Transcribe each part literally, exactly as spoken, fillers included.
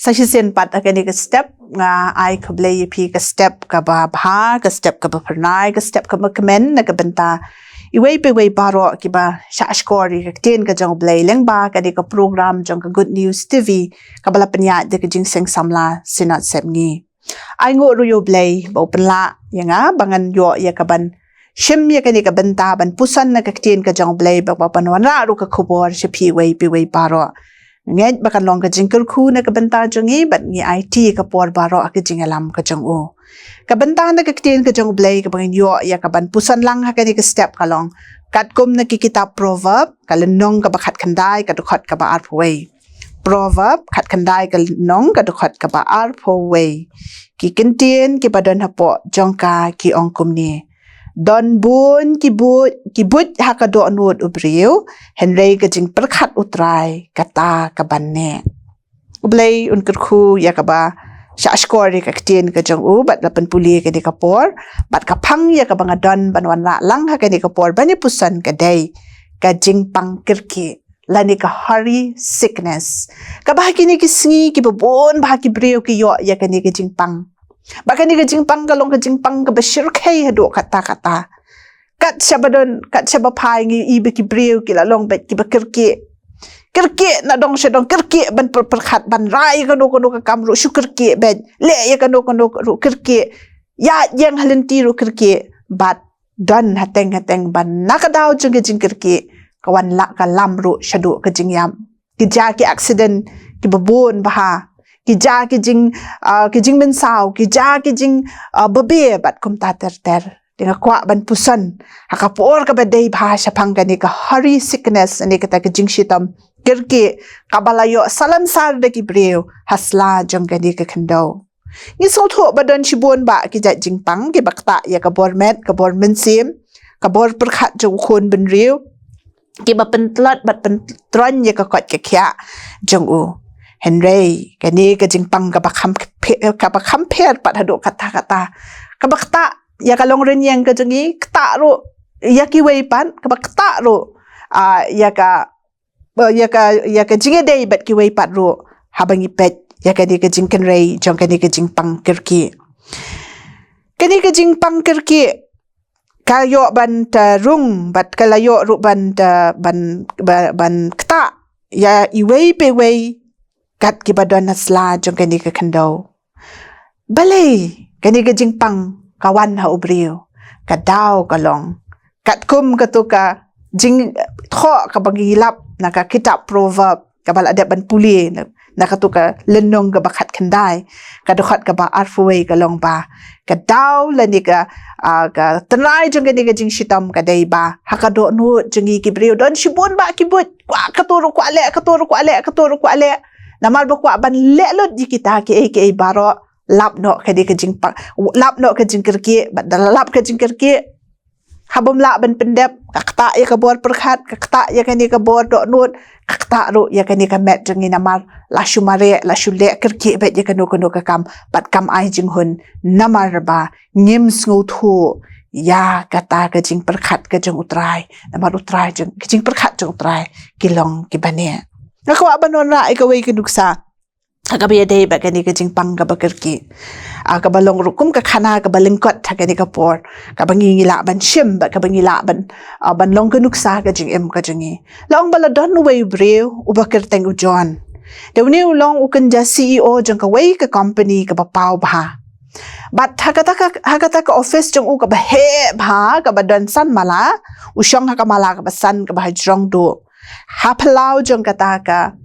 Sa shisien pat ha kane ka step nga ai khublei ïa phi ka step kaba bha, ka step kaba phyrnai, ka step kaba kmen na ka bynta iwei pa iwei baroh kiba shah shkor ïa ka ktien ka jong U Blei lyngba kane ka program jong ka Good News T V kaba la pynïaid da ka Jingseng Samla Synod Sepngi. Ai nguh ruh ïa U Blei ba u pynlah ïa nga ba ngan ïoh ïa ka ban shim ïa kane ka bynta ban puson na ka ktien ka jong U Blei bad ba ban wanrah ruh ka khubor sha phi iwei pa iwei baroh. Ngeit ba kan long ka jingkyrkhu na ka bynta jong ngi bad ngi aiti ka por baroh ha ka jingïalam ka jong u. Ka bynta na ka ktien ka jong U Blei kaba ngin ïoh ïa ka ban puson lang ha kane ka step ka long katkum na ki kitab Proverb ka lynnong kaba khatkhyndai ka dkhot kaba arphew wei. Proverb khatkhyndai ka lynnong ka dkhot kaba arphew wei. Ki kyntien kiba don hapoh jong ka ki ong kumne: Don bun ki buit, ki buit ha ka dohnud u briew, hynrei ka jingpyrkhat U Trai kata ka ban neh. U Blei un kyrkhu ïa kaba shah shkor ïa ka ktien ka jong u bad la pynpule kane ka por bad ka phang ïa kaba nga don ban wanrah lang ha kane ka por ban ïa puson ka dei ka jingpang kyrkieh lane ka hurry sickness. Kaba ha kine ki sngi kiba bun bha ki briew ki ïoh ïa kane ka jingpang. Ba kane ka jingpang ka long ka jingpang kaba shyrkhei haduh katta katta. Kat shaba don, kat shaba phai ngi i ba ki briew ki la long bad kiba kyrkieh. Kyrkieh na dong sha dong, kyrkieh ban pyrpyrkhat ban rai ïa kano kano ka kam ruh shu kyrkieh bad leh ïa kano kano ruh kyrkieh. Ïa ïeng ha lynti ruh kyrkieh bad don hateng hateng ban na ka daw jong ka jingkyrkieh ka wan lah ka lam ruh shaduh ka jingïap. Ki ja ki accident kiba bun bha, ki ja ki jing, ah, ki jingmynsaw, ki ja ki jing, ah, babe bad kumta ter ter. Te nga kwah ban puson ha ka por kaba dei bha shaphang kane ka hurry sickness ne kata ka jingshitom kyrkieh kaba la ïoh salonsar da ki briew ha sla jong kane ka khyndew. Ngi sngewthuh ba don shibun bah ki jait jingpang kiba ktah ïa ka bor met, ka bor mynsiem, ka bor pyrkhat jong u khun bynriew, kiba pyntlot bad pyntroiñ ïa ka koit ka khiah jong u. Hynrei kane ka jingpang kaba kham phe-, kaba kham pher pat haduh katta katta, kaba ktah ïa ka longrynieng ka jong ngi, ktah ruh ïa kiwei pat, kaba ktah ruh, ah, ïa ka ba ïa ka, ïa ka jingïadei bad kiwei pat ruh haba ngi peit ïa kane ka jingkynrei jong kane ka jingpang kyrkieh. Kane ka jingpang kyrkieh ka ïoh ban ta rung bad ka la ïoh ruh ban ta ban, ba-, ban ktah ïa iwei pa iwei kat kiba don ha sla jong kane ka khyndew. Balei kane ka jingpang ka wan ha u briew? Ka daw ka long katkum katu ka jingthoh kaba ngi lap na ka kitab Proverb kaba la dep ban pule na, na katu ka lynnong kaba khatkhyndai ka dkhot kaba arphew wei ka long ba ka daw lane ka, ah, ka tynrai jong kane ka jingshitom ka dei ba ha ka dohnud jong ngi ki briew don shibun bah ki buit, kwah katu ruh kwah leh, katu ruh kwah leh, katu ruh kwah leh. Namar ba kwah ban leh lut ïa kita kiei kiei baroh, lap noh kane ka jingpang, lap noh ka jingkyrkieh, bad da la lap ka jingkyrkieh, ha bym lah ban pyndep, ka ktah ïa ka bor pyrkhat, ka ktah ïa kane ka bor dohnud, ka ktah ruh ïa kane ka met jong ngi namar la shu mareh, la shu leh kyrkieh bad ïa kano kano ka kam, bad kam ai jinghun namar ba ngim sngewthuh ïa kata ka jingpyrkhat ka jong u Trai, namar u Trai jong, ka jingpyrkhat jong u Trai ki long kiba neh. Nga kwah ban wanrah ïa kawei ka nuksa ha kaba ïadei bad kane ka jingpang kaba kyrkieh, ah, kaba long ruh kum ka khana kaba lyngkot ha kane ka por, kaba ngi, ngi lah ban shim bad kaba ngi lah ban, ah, ban long ka nuksa ka jingim ka jong ngi. La ong ba la don uwei u briew uba kyrteng u John. Te une u long u kynja C E O jong kawei ka company kaba paw bha. Bad ha kata ka, ha kata ka office jong u kaba heh bha, kaba don san mala, u shong ha ka mala kaba san kaba hajrong duh. Ha phyllaw jong kata ka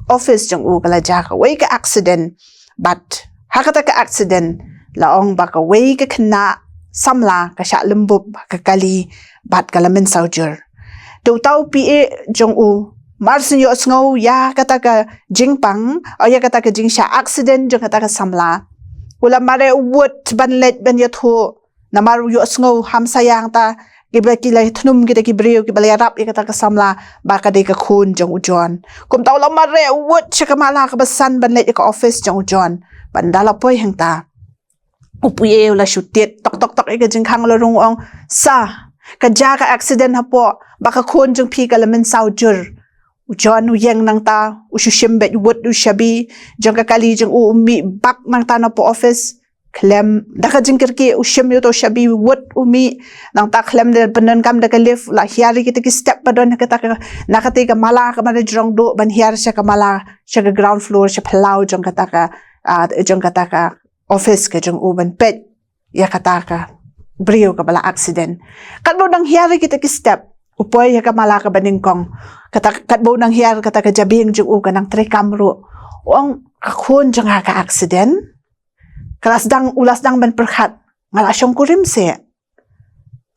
office jong u ka la jia kawei ka accident. Bad ha kata ka accident la ong ba kawei ka khynnah samla ka shah lymbup ha ka kali bad ka la mynsaw jur. Te uta u P A jong u mar shu ïohsngew ïa kata ka jingpang, o ïa kata ka jingshah accident jong kata ka samla, u la mareh wut ban leit ban ïathuh. Namar u ïohsngew hamsaïang ta kiba ki la thnum kita ki briew kiba la ïarap ïa kata ka samla ba ka dei ka khun jong u John. Kumta u la mareh wut sha ka mala kaba san ban leit ïa ka office jong u John. Bad ynda la poi hangta, u P A u la shu tied tok tok tok ïa ka jingkhang, u la rung, u ong, "Sa, ka jia ka accident hapoh ba ka khun jong phi ka la mynsaw jur." John u ïeng nangta, u shu shim beit wut u shabi jong ka kali jong u, u mih bak nangta na post office. Khlem, da ka jingkyrkieh u shim ïa uto u shabi wut u mih, nangta khlem da pyndonkam da ka lift, la hiar ïa kita ki step ba don ha kata ka, na kata ka mala kaba na jrong duh ban hiar sha ka mala, sha ka ground floor, sha phyllaw jong kata ka, ah, jong kata ka office ka jong u ban peit ïa kata ka briew kaba la accident. Katba u dang hiar ïa kita ki step, u poi ha ka mala kaba nyngkong. Kata, katba u dang hiar, kata ka jabieng jong u ka nang treikam ruh. U ong, ka khun jong nga ka accident. Ka la sdang, u la sdang ban pyrkhat, nga la shongkurim seh.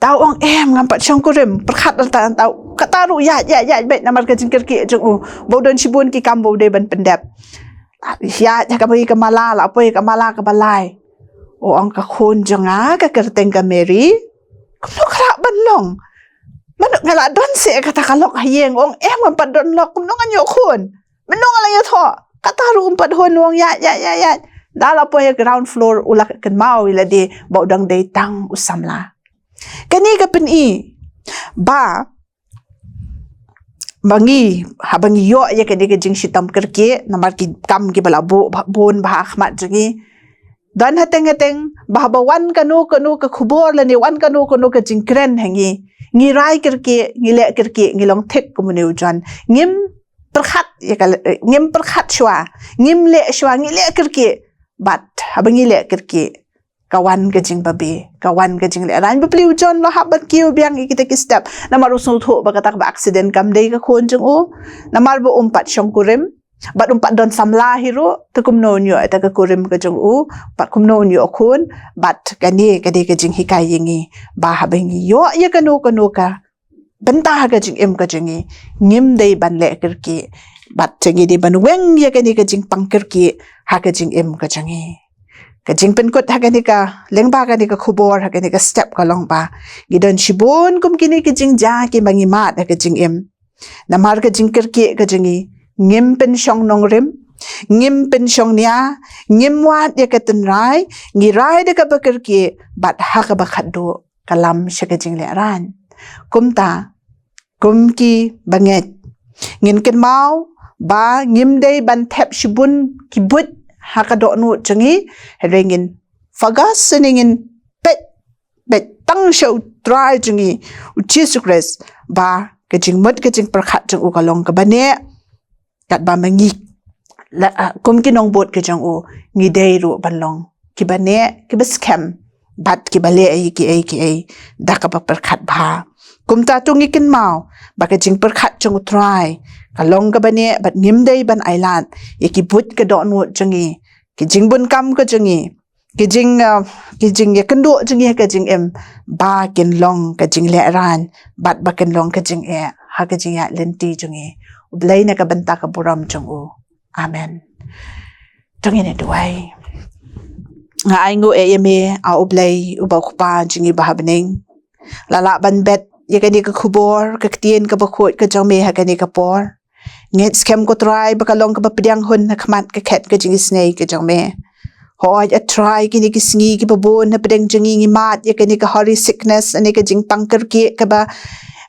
Te u ong, em, ngam pat shongkurim, pyrkhat hangta, hangta. Kata ruh ïaid, ïaid, ïaid beit namar ka jingkyrkieh jong u. Ba u don shibun ki kam ba u dei ban pyndep. Ïaid ha kaba ïa ka mala, la poi ha ka mala kaba lai. U ong, ka khun jong nga, ka kyrteng ka Mary. Kumno ka lah ban long? Mano, nga la don seh kata ka lok ha ïing. U ong, em, ngam pat don lok, kumno ngan ïoh khun? Mynno nga la ïathoh? Kata ruh um pat hun. U ong, ïaid, ïaid, ïaid, ïaid. Da la poi ha ground floor, u la kynmaw ïa lade ba u dang dei tang u samla. Kane ka pyni ba, ba ngi, haba ngi ïoh ïa kane ka jingshitom kyrkieh namar ki kam kiba la buh bha-, bun bha ha khmat jong ngi. Don hateng hateng ba haba wan kano kano ka khubor lane wan kano kano ka jingkren ha ngi, ngi rai kyrkieh, ngi leh kyrkieh, ngi long thik kumne u John. Ngim pyrkhat ïa ka, ngim pyrkhat shuwa, ngim leh shuwa, ngi leh kyrkieh. Bad haba ngi leh kyrkieh, ka wan ka jingbabe, ka wan ka jinglehrain. Bapli u John u la hap ban kiew biang ïa kita ki step namar u sngewthuh ba kata kaba accident kam dei ka khun jong u. Namar ba um pat shongkurim bad um pat don samla hi ruh, te kumno un ïoh ïa kata ka kurim ka jong u, bad kumno un ïoh khun. Bad kane ka dei ka jinghikai ïa ngi ba haba ngi ïoh ïa kano kano ka bynta ha ka jingim ka jong ngi, ngim dei ban leh kyrkieh. Bad te ngi dei ban weng ïa kane ka jingpang kyrkieh ha ka jingim ka jong ngi. Ka jingpynkut ha kane ka lyngba kane ka khubor, ha kane ka step ka long ba ngi don shibun kum kine ki jingjia kiba ngi mad ha ka jingim. Namar ka jingkyrkieh ka jong ngi, ngim pynshong nongrim, ngim pynshong nia, ngim wad ïa ka tynrai, ngi rai da kaba kyrkieh, bad ha kaba khatduh ka lam sha ka jinglehrain. Kumta, kum ki bangeit, ngin kynmaw ba ngim dei ban thep shibun ki buit ha ka dohnud jong ngi, hynrei ngin focus ne ngin peit, peit tang sha U Trai jong ngi, U Jisu Khrist, ba ka jingmut ka jingpyrkhat jong u ka long kaba neh, katba ma ngi la, ah, kum ki nongbud ka jong u, ngi dei ruh ban long kiba neh, kiba skhem, bad kiba leh ei ki ei ki ei da kaba pyrkhat bha. Kumta to ngi kynmaw ba ka jingpyrkhat jong U Trai ka long kaba neh, bad ngim dei ban ailad ïa ki buit ka dohnud jong ngi, ki jingbun kam ka jong ngi, ki jing, ah, ki jingïakynduh jong ngi ha ka jingim, ba kin long ka jinglehrain bad ba kin long ka jingeh ha ka jingïaid lynti jong ngi. U Blei na ka bynta ka burom jong u. Amen. To ngin ïa duwai. Nga ainguh ïa me, A U Blei uba U Kpa jong ngi ba ha bneng. La lah ban bet ïa kane ka khubor, ka ktien kaba khuid ka jong me ha kane ka por. Ngeit skhem ko Trai ba ka long kaba pdiang hun ha khmat ka khet ka jingisynei ka jong me. Hooid A Trai, kine ki sngi kiba bun hapdeng jong ngi ngi mad ïa kane ka hori sickness, kane ka jingpang kyrkieh kaba,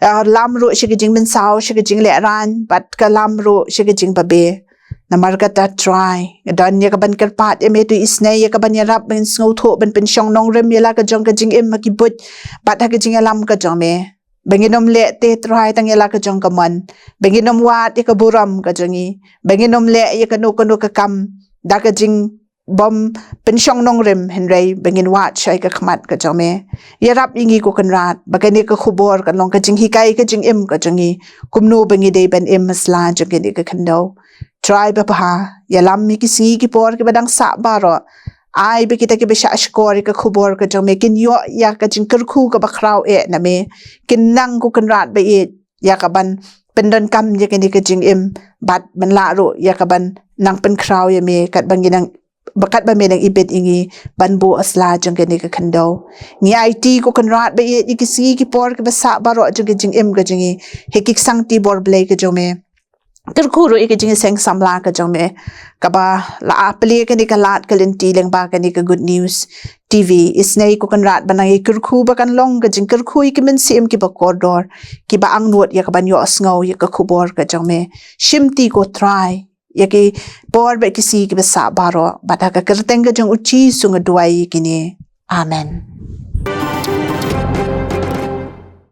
ah, lam ruh sha ka jingmynsaw, sha ka jinglehrain, bad ka lam ruh sha ka jingbabe. Namar kata Trai, nga don ïa kaban kyrpad ïa me, to isynei ïa kaban ïarap ba ngin sngewthuh ban pynshong nongrim ïa la ka jong ka jingim ha ki buit bad ha ka jingïalam ka jong me. Ba ngin ym leh te Trai tang ïa la ka jong ka mon, ba ngin ym wad ïa ka burom ka jong ngi, ba ngin ym leh ïa kano kano ka kam da ka jing bym pynshong nongrim, hynrei ba ngin wad sha ka khmat ka jong me. Ïarap ïa ngi ko Kynrad ba kane ka khubor kan long ka jinghikai ka jingim ka jong ngi, kumno ba ngi dei ban im ha sla jong kane ka khyndew. Trai babha, ïalam ïa ki sngi ki por kiba dang sah baroh. Ai ba kita kiba shah shkor ïa ka khubor ka jong me kin ïoh ïa ka jingkyrkhu kaba khraw eh na me, kin nang ko Kynrad ba ïeit ïa kaban pyndonkam ïa kane ka jingim, bad ban lah ruh ïa kaban nang pynkhraw ïa me katba ngi nang, ba katba me nang ibit ïa ngi ban buh ha sla jong kane ka khyndew. Ngi aiti ko Kynrad ba ïeit ïa ki sngi ki por kiba sah baroh jong ka jingim ka jong ngi ha ki ksangti bor Blei ka jong me. kyrkhu ruh ïa ka jingïaseng samla ka jong me, kaba la ap ïa kane ka lad ka lynti lyngba kane ka Good News T V. Isynei ko Kynrad ba nang ïa kyrkhu ba kan long ka jingkyrkhu ïa ki mynsiem kiba kordor, kiba angnud ïa kaban ïohsngew ïa ka khubor ka jong me. Shimti ko Trai ïa ki por bad ki sngi kiba sah baroh, bad ha ka kyrteng ka jong U Jisu nga duwai ïa kine. Amen.